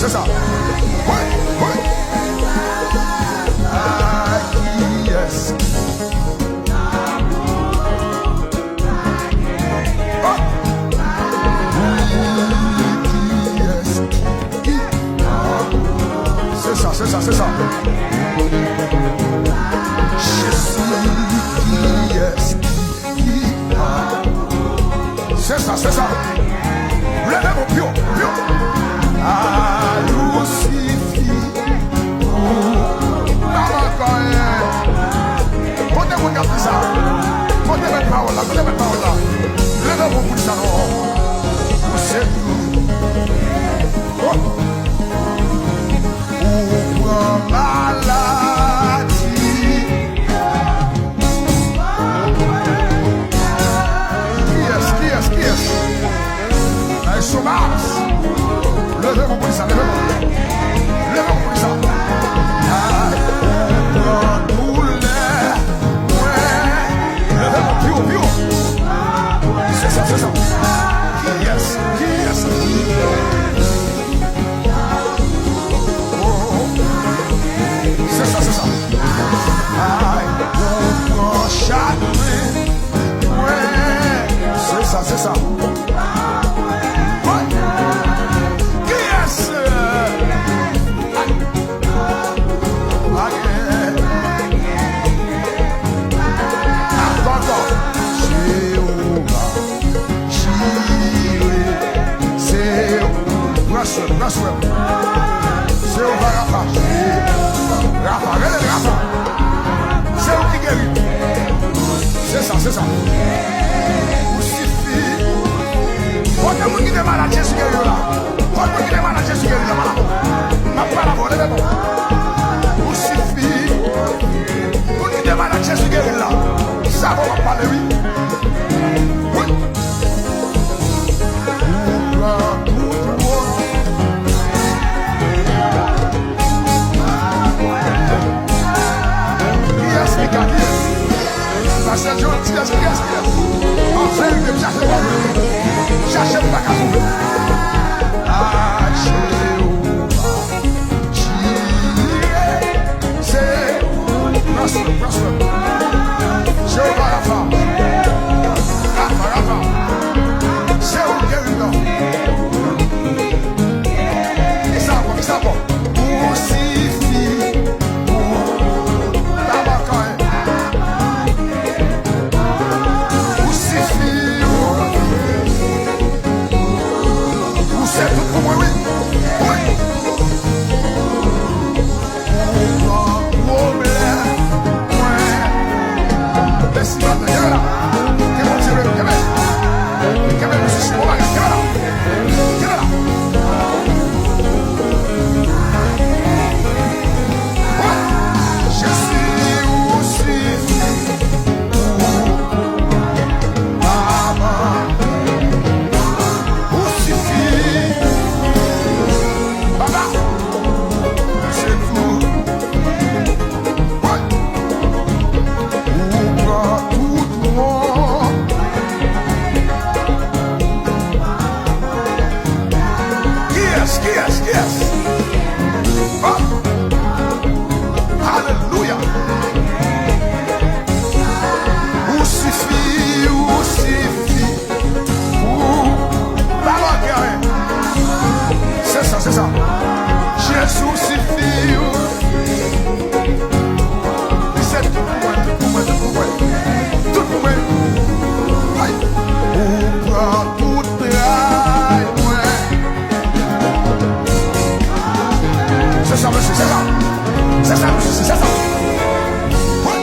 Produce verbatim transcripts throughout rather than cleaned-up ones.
Se sa. Wi, wi. Ah, kiyès ki... Oh! Wi, kiyès ki... Se sa, se sa, se sa. Jezi, kiyès ki... Se sa, se sa. Leve men w pi wo, pi wo. A Lousifi, ou pa ankò anyen. Kote moun k ap di sa? Kote mèt pawòl la? Kote mèt pawòl la? Leve men w pou di sa non. Ou se tou. Oh! Ou pran maladi. Kiyès, kiyès, kiyès? Ay, Somas. Leve men w pou di sa, leve men w. Leve men w pou di sa. Ay, ou pran doulè mwen. Leve men w pi wo, pi wo. Se sa, se sa. Kiyès, kiyès? Se sa, se sa. Ay, ou pran chagren mwen. Se sa, se sa. Wi. Kiyès? Pa gen. Ankò, ankò. Jewova. Jire, se ou. Pran swen, pran swen. Se ou, Rafa. Rafa, rele Rafa. Se ou ki geri. Se sa, se sa. Ou sifi. Kote moun ki te malad, Jezi geri yo la. Kote moun ki te malad, Jezi geri yo la. M ap pale avè w, leve men w. Ou sifi. Moun ki te malad, Jezi geri l la. Sa bon, w ap pale, wi. Wi. Ou pran tout wont. Kiyès ki ka, kiyès? Pastè Joel, kiyès, kiyès, kiyès? An verite, m chache, m pa jwenn. Chache, m pa ka twouve. A Jewova. Jire, se ou. Pran swen, pran swen. Jewova Rafa. Rafa, Rafa. Se ou ki geri m nan. Kisa ankò, kisa ankò? Ou sifi. Ou pa manke anyen. Ou sifi. Ou, ou se tout pou mwen, wi. Wi. Ou pran pwoblèm mwen. Mèsi, maten. Kenbe la. Ke Bondye beni. Kenbe. Kenbe, mizisyen. Bon bagay. Kenbe la. Kenbe la. Wi. Jezi, ou sifi. Ou pa manke. Ou sifi. Papa. Se tou. Ou pran tout wont. Kiyès, kiyès, kiyès? Oh! Alelouya! Ou sifi, ou sifi. Ou pa manke anyen. Se sa, se sa. Jezi, ou sifi, ou. Li se tout pou mwen, tout pou mwen, tout pou mwen. Tout pou mwen. Ay. Ou pran tout tray mwen. Se sa, mesye, se sa. Se sa, mesye, se sa. Wi.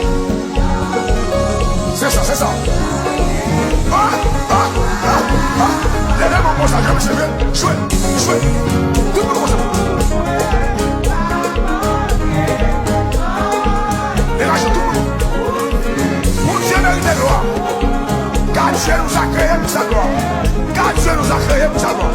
Se sa, se sa. Ah, ah, ah, ah. Leve men w konsa, jwe, mesye, jwe, jwe, jwe. Tout moun konsa. Demache tout moun. Bondye merite glwa. Gad je nou sa kreye pou sa glwa. Gad je nou sa kreye pou sa glwa.